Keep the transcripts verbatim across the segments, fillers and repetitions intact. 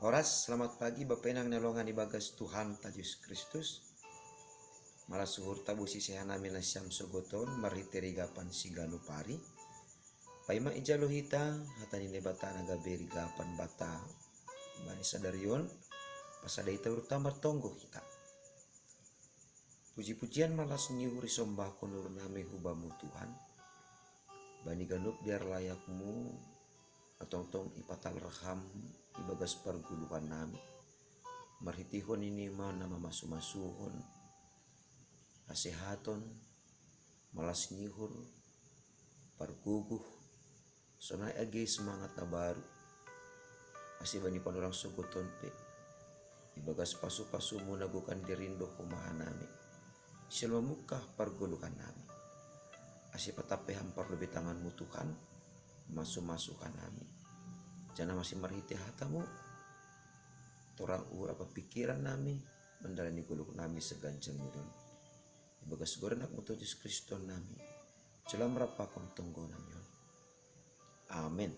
Horas, selamat pagi Bapenang na longan ibagas Tuhanta Jesus Kristus. Malas uhur ta bo siseha nami nasiam sogoton marhite rigapan siganu pari. Paima ijalo hita hata ni Naibata na gabe rigapan banta bani sadari on, pasada hita uhurta martonggo hita. Puji-pujian malas ni uhur isombahkon uhur nami hu Bamu Tuhan, bani ganup dear layakMu, na tongtong ipatalrham ibagas pargoluhan nami, marhitehon nini ma na mamasu-masuhon hasehaton, malas ni uhur, pargogoh, sonai age semangat na baru, ase bani panorang sogoton pe ibagas pasu-pasuMu na gokan dirindo humaha nami, silo mamungkah pargoluhan nami. Ase patampe Ham parlobei tanganMu Tuhan, masu-masu hanami. Janah mase marhite hataMu, torang uhur ampa pingkiran nami, mandalani goluh nami saganjang ni on. Ibagas goran AnakMu Tuhan Jesus Kristus Tuhan nami, jalo Ham rap pakon tonggo nami on. Amen.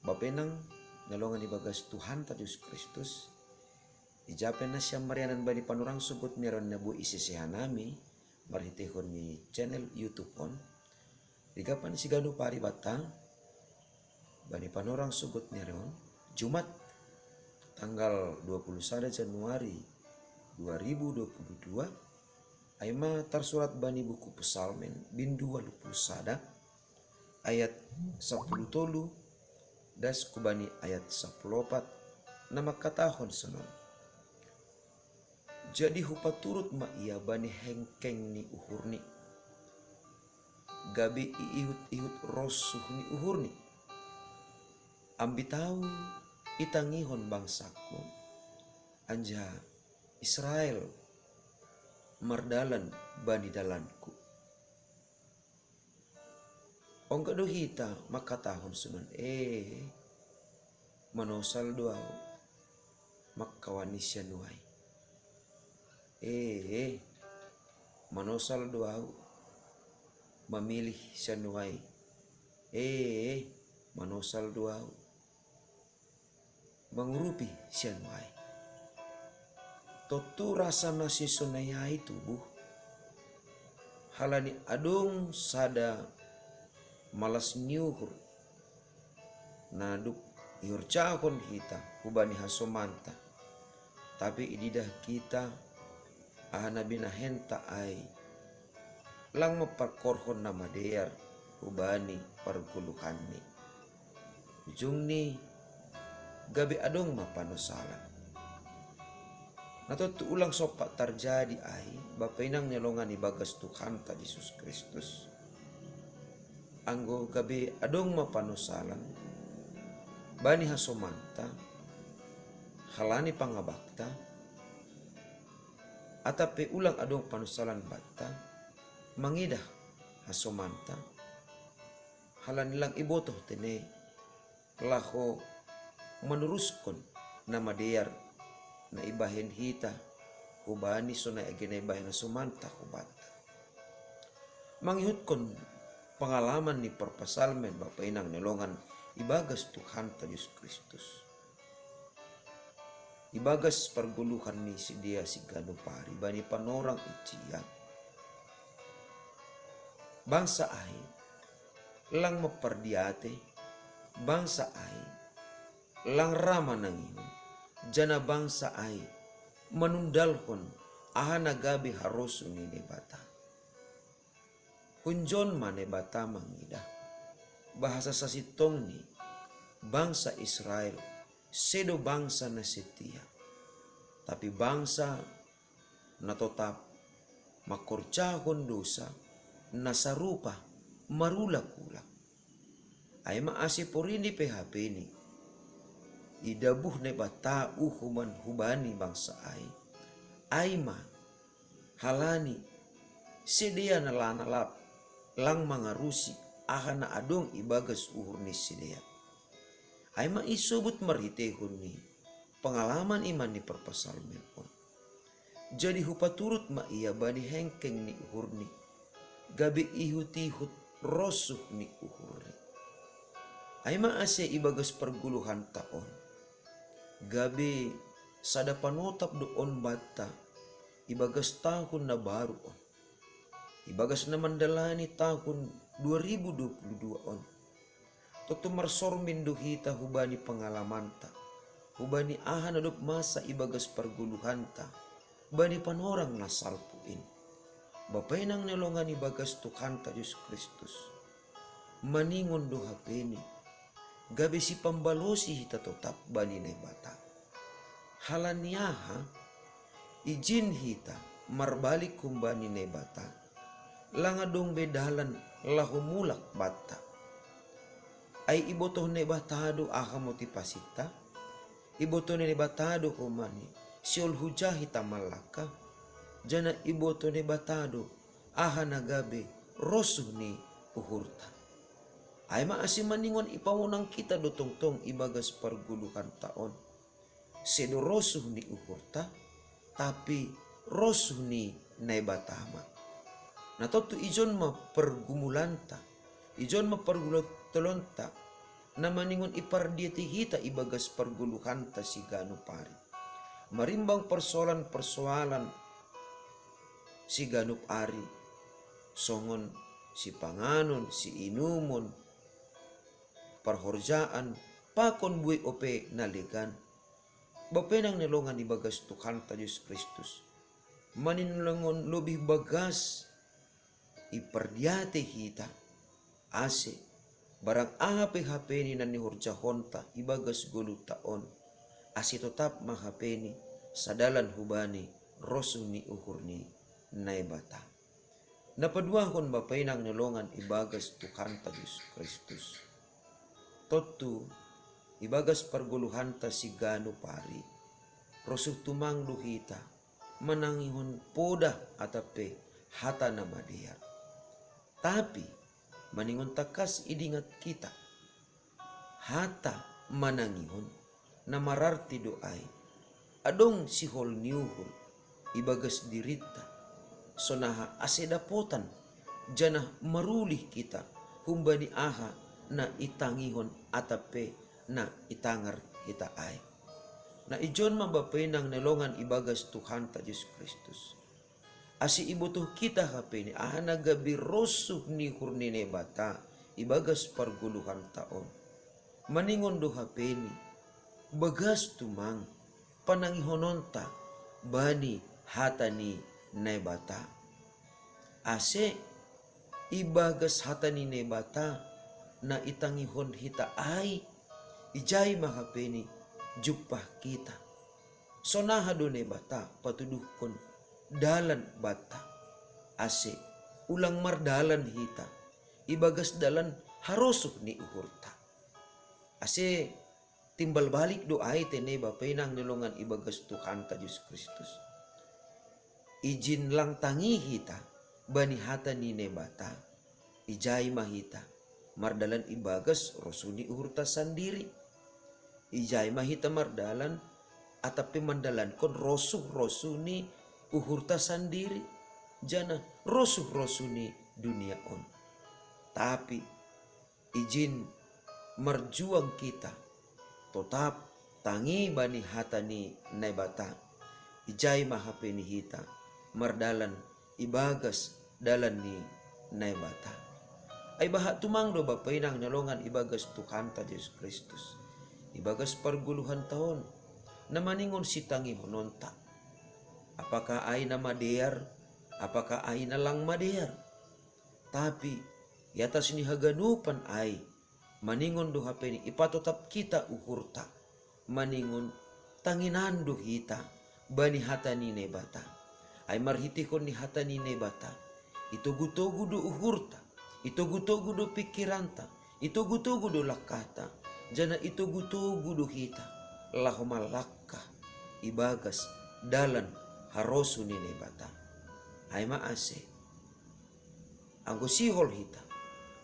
Bapenang na longan ibagas Tuhanta Jesus Kristus, ija pe nasiam marianan bani panorang sogot ni ari on na boi iseseha nami marhitehon ni channel YouTube on, rigapan siganu pari banta bani panorang sogot ni ari on, Jumat, tanggal dua puluh sada Januari dua ribu dua puluh dua, ai ma tarsurat bani buku Psalmen bindu waluh puluh sada, ayat sapuluh tolu das hubani ayat sapuluh opat, na mangkatahon sonon: Jadi hupaturut ma ia bani hengkeng ni uhurni, gabe iihut-ihut rosuh ni uhurni. Ambit Ahu itangihon bangsangku, anjaha Israel mardalan bani dalanku. Ongga do hita mangkatahon sonon: Eh, manosal do ahu mangkawani sia nuaeng. Eh, manosal do ahu mamilih sia nuaeng. Eh, manosal do ahu mangurupi sia nuaeng. Tontu rasa na sisonai ai tubuh, halani adong sada malas ni uhur na dob ihorjahon hita hubani hasomanta, tapi ididah hita aha na binahenta ai, lang mamparkorhon na madear hubani pargoluhanni. Ujungni, gabe adong ma panosalan. Na tontu ulang sompat tarjadi ai, Bapa inang ni longan ibagas Tuhanta Jesus Kristus. Anggo gabe adong ma panosalan bani hasomanta, halani pangabakta, atap pe ulang adong panosalan banta mangidah hasomanta, halani lang ibotoh tene laho manuruskon na madear na ibahen hita hubani sonai age na ibahen hasomanta hubanta. Mangihutkon pangalaman ni parpasalmen Bapa inang ni longan ibagas Tuhanta Jesus Kristus. Ibagas pargoluhan ni sidea siganup ari bani panorang ijia, bangsa ai lang mampardiatei, bangsa ai lang ra manangihon, janah bangsa ai manundalhon aha na gabe harosuh ni Naibata. Hunjon ma Naibata mangidah, bahasa sasintongni bangsa Israel sedo bangsa na setia, tapi bangsa na totap mangkorjahon dousa na sarupa marulak-ulak. Ai ma ase porini pe hapeni idabuh Naibata uhuman hubani bangsa ai, ai ma halani sidea na lanalap lang mangarusi aha na adong ibagas uhur ni sidea. Ai ma isobut marhiteihon ni pangalaman iman ni parpasalmen on. Jadi hupaturut ma ia bani hengkeng ni uhurni, gabe ihut-ihut rosuh ni uhurni. Ai ma ase ibagas pargoluhanta on, gabe sada panotap do on banta ibagas tahun na baru on, ibagas na mandalani tahun dua ribu dua puluh dua on. Tontu marsormin do hita hubani pangalamanta, hubani aha na dob masa ibagas pargoluhanta, bani panorang na salpu in. Bapa inang ni longan ibagas Tuhanta Jesus Kristus, maningon do hapeni, gabe sipambalosi hita totap bani Naibata. Halani aha? Ijin hita marbalik humbani Naibata, langa dong be dalan laho mulak banta. Ai ibotoh Naibata do aha motivasinta? Ibotoh Naibata do homani siol hujahi ta mallangka, jana ibotoh Naibata do aha na gabe rosuh ni uhurta. Ai ma ase maningon ipamonang hita do tongtong ibagas pargoluhanta on, sedo rosuh ni uhurta, tapi rosuh ni Naibata ma. Na tontu ijon ma pergumulanta, ijon ma pargulotolonta, na maningon ipardiati hita ibagas pargoluhanta siganup ari. Marimbang persoalan-persoalan siganup ari, songon sipanganon, siinumon, parhorjaan, pakon buei ope na legan. Bapa inang ni longan ibagas Tuhanta Jesus Kristus, maningon lobih bagas ipardiati hita, ase barang aha pe hapeni na nihorjahonta ibagas goluhta on, ase totap ma hapeni sadalan hubani rosuh ni uhur ni Naibata. Na paduahon bapa inang ni longan ibagas Tuhanta Jesus Kristus. Tontu ibagas pargoluhanta siganup ari, rosuh tumang do hita manangihon poda atap pe hata na madear. Tapi maningon tangkas idingat hita, hata manangihon na mararti do ai adong sihol ni uhur ibagas dirinta, sonaha ase dapotan janah marulih hita humbani aha na itangihon atap pe na itangar hita ai. Na ijon ma bapa inang ni longan ibagas Tuhanta Jesus Kristus, ase ibotoh hita hapeni aha na gabe rosuh ni uhur ni Naibata ibagas pargoluhanta on. Maningon do hapeni, bagas tumang panangihononta bani hata ni Naibata. Ase ibagas hata ni Naibata na itangihon hita ai, ijai ma hapeni jumpah hita. Sonaha do Naibata patuduhkon dalan banta, ase ulang mardalan hita ibagas dalan harosuh ni uhurta. Ase timbal balik do ai tene bapa inang ni longan ibagas Tuhanta Jesus Kristus. Ijin lang tangi hita bani hata ni Naibata, ijai ma hita mardalan ibagas rosuh ni uhurta sandiri. Ijai ma hita mardalan atap pe mandalankon rosuh-rosuh ni uhurta sandiri, janah rosuh-rosuh ni dunia on. Tapi ijin marjuang hita, totap tangi bani hata ni Naibata, ijai ma hapeni hita mardalan ibagas dalan ni Naibata. Ai bahat tumang do bapa inang ni longan ibagas Tuhanta Jesus Kristus, ibagas pargoluhanta on, na maningon sitangihononta, apakah ai na madear, apakah ai na lang madear. Tapi i atas ni haganupan ai, maningon do hapeni ipatotap hita uhurta, maningon tanginan do hita bani hata ni Naibata. Ai marhitehon ni hata ni Naibata, itogu-togu do uhurta, itogu-togu do pingkiranta, itogu-togu do langkahta, janah itogu-togu do hita laho mallangkah ibagas dalan harosuh ni Naibata. Ai ma ase, anggo sihol hita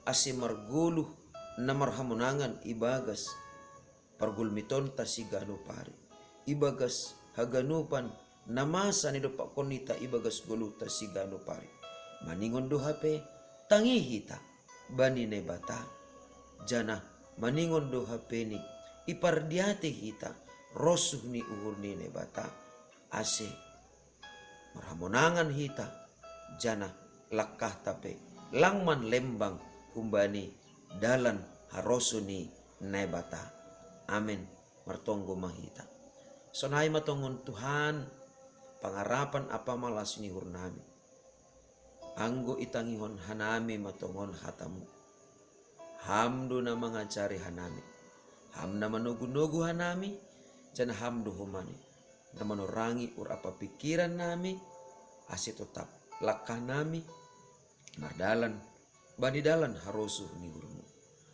ase margoluh na marhamonangan ibagas pargulmitonta siganup ari, ibagas haganupan na masa nidompakkon hita ibagas goluhta siganup ari. Maningon do hape tangi hita bani Naibata, janah maningon do hapeni ipardiati hita rosuh ni uhur ni Naibata, ase marhamonangan hita, janah langkahta pe lang manlembang humbani dalan harosuh ni Naibata. Amen. Martonggo ma hita. Sonai ma tongon Tuhan, pangarapan ampa malas ni uhurnami. Anggo itangihon hanami ma tongon hatamu. Ham do na mangajari hanami. Ham na manogu-nogu hanami, janah ham do homani na manorangi uhur ampa pingkirannami, ase totap langkahnami mardalan bani dalan harosuh ni uhurmu.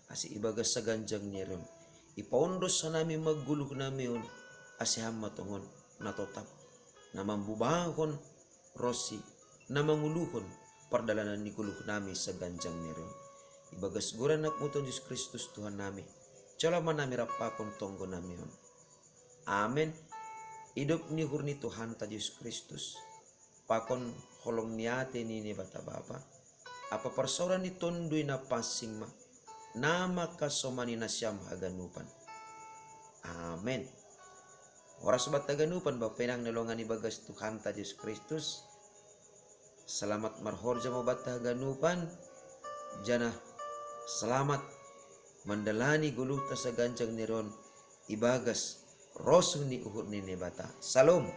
Ase ibagas saganjang ni ari on, ipaondos hanami ma goluhnami on, ase ham ma tongon na totap, na mambubahon ronsi, na manguluhon pardalanan ni goluhnami saganjang ni ari on. Ibagas goran Anakmu Tuhan Jesus Kristus Tuhannami, jalo ma nami rap pakon tonggonami on. Amen. Idop ni uhur ni Tuhanta Jesus Kristus, pakon holong ni ate ni Naibata Bapa, ampa parsaoran ni Tonduy Napansing ma, na mangkasomani nasiam haganupan. Amen. Horas banta haganupan, bapa inang na hinaholongan ibagas Tuhanta Jesus Kristus. Selamat marhorja ma banta haganupan, janah selamat mandalani goluhta saganjang ni ari on ibagas rosuh ni uhur ni Naibata. Salom.